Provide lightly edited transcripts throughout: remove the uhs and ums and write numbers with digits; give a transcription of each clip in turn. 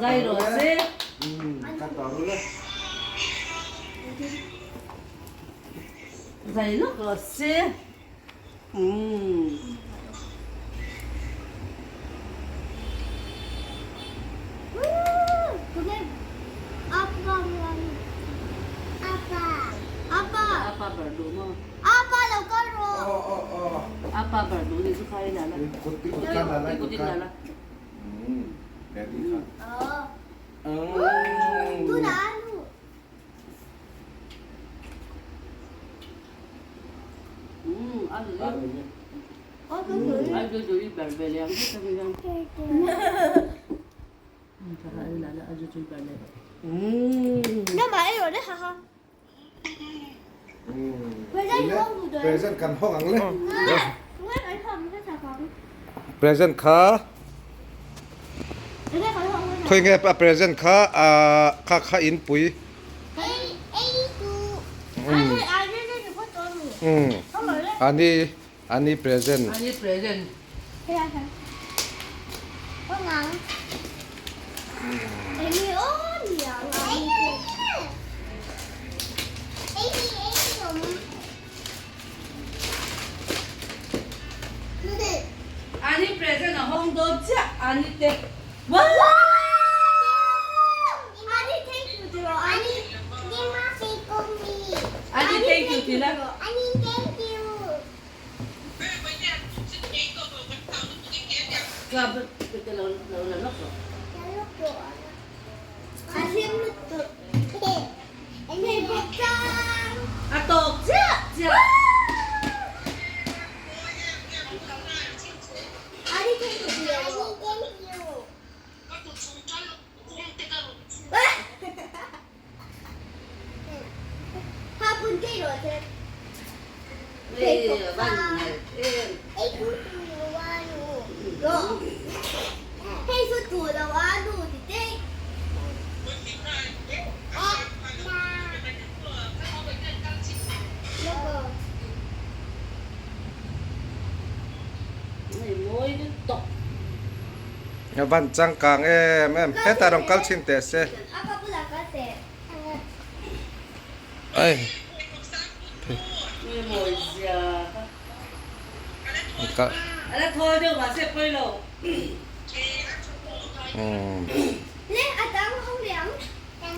Zai rawh se. Zai lawk rawh se. Umm. Apa bar duh ni chu khai la la. Ikut in la la. Present kan hawng ang le. Present kha khawi nge a present kha kha kha in pui. Ani ani present. Ani present. Ani present a hawng dawn chiah ani te. Ani thank you ti la. A tawk chiah chiah. A van changkang em em hetah rawn kal chhin teh se. Ai.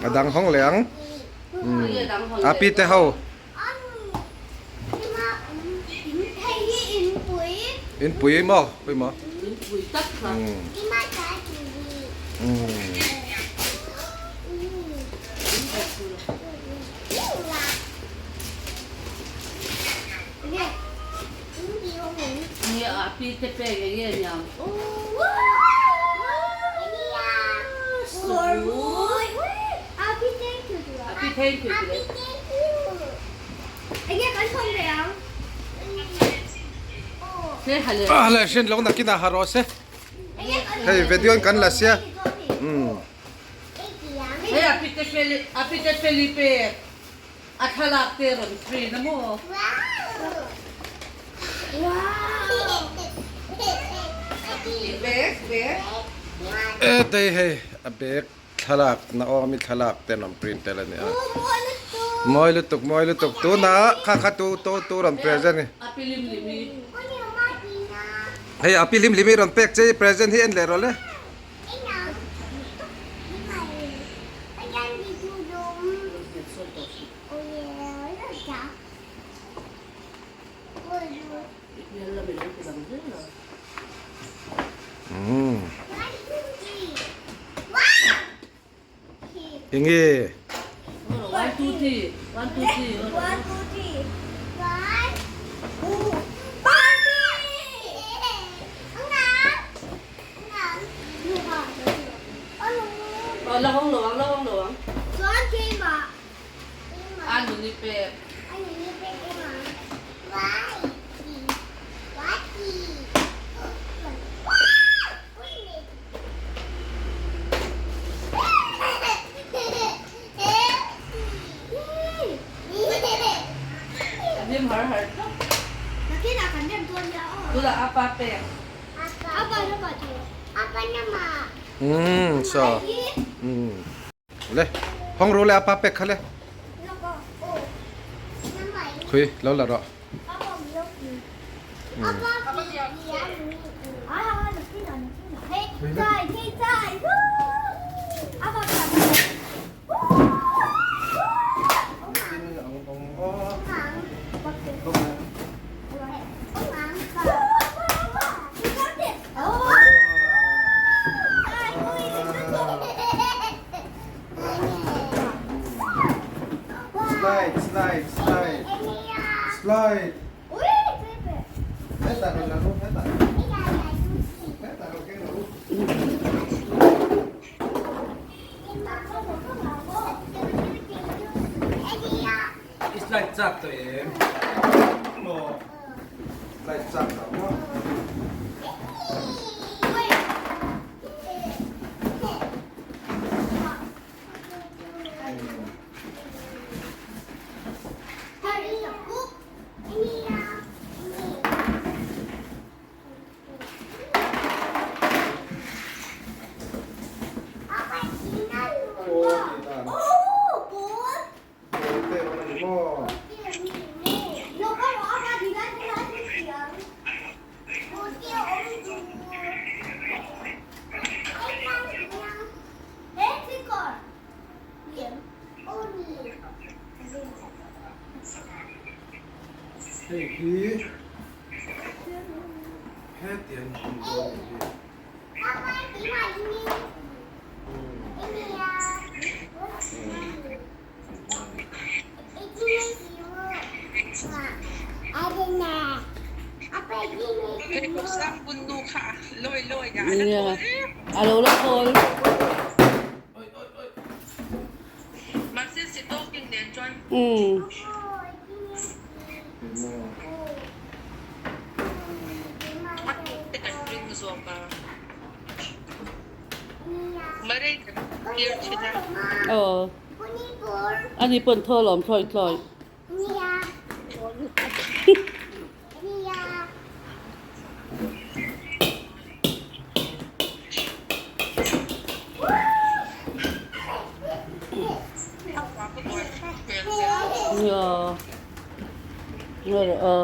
A dang hawng leh ang. A pi te ho. Inpui maw? Pui maw? A le hriat lo nakin ah ha rawh se hei video in kan la sia umm. Hei a pite feli a pite feli pek a thlalak te rawn print a maw. Bag bag. E dei hei a bag. Thlalak Naomi thlalak te an rawn print tel a ni a. Mawi lutuk mawi lutuk tunah kha kha tu tu tu rawn present hi. Hei a pi hlim hlimi rawn pek che i present hi en leh rawh le. sawn tawh suh. I hmel lam i lo ti lang zel a. Umm. Enge? One two three, one two three. One two three. One two Aw la hawng lo ang, la hawng lo ang. A nuni pek. A hlim har har tlat. Tunah a pa pek. Umm saw umm le hawng ru le a pa pek kha le khui lo la rawh. Slide, slide, slide, slide. Hetah rawn la ru, hetah. Hetah rawn keng ru. I slide chak tawh em? Maw? Slide chak tawh maw? Hei hi hetiang hmun dawn a ni hi. Nia a lo la khawl. Umm. Aw. Ani pawn thaw lawm thlawi thlawi. Nia. Nia aw.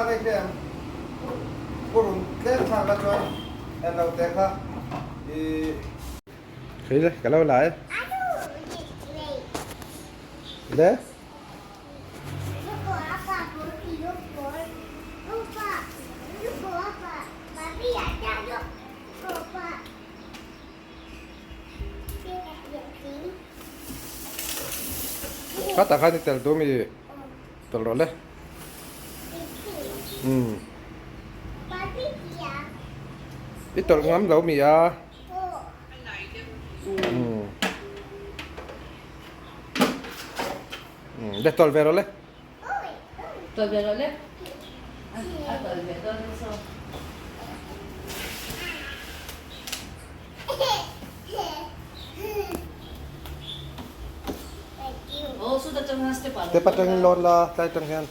thlak a i hria em? Purun tlem thlak la chuan en lo teh kha i. Kei le ka lo la e. Le. Khatah khan i tel duh mi tel rawh le. Umm. I tawlh ngam lo mi a. Umm. Umm le tawlh ve rawh le. Tawlh ve rawh le. A tawlh ve dawn nasa. Step atangin lawn la tlai atang hian.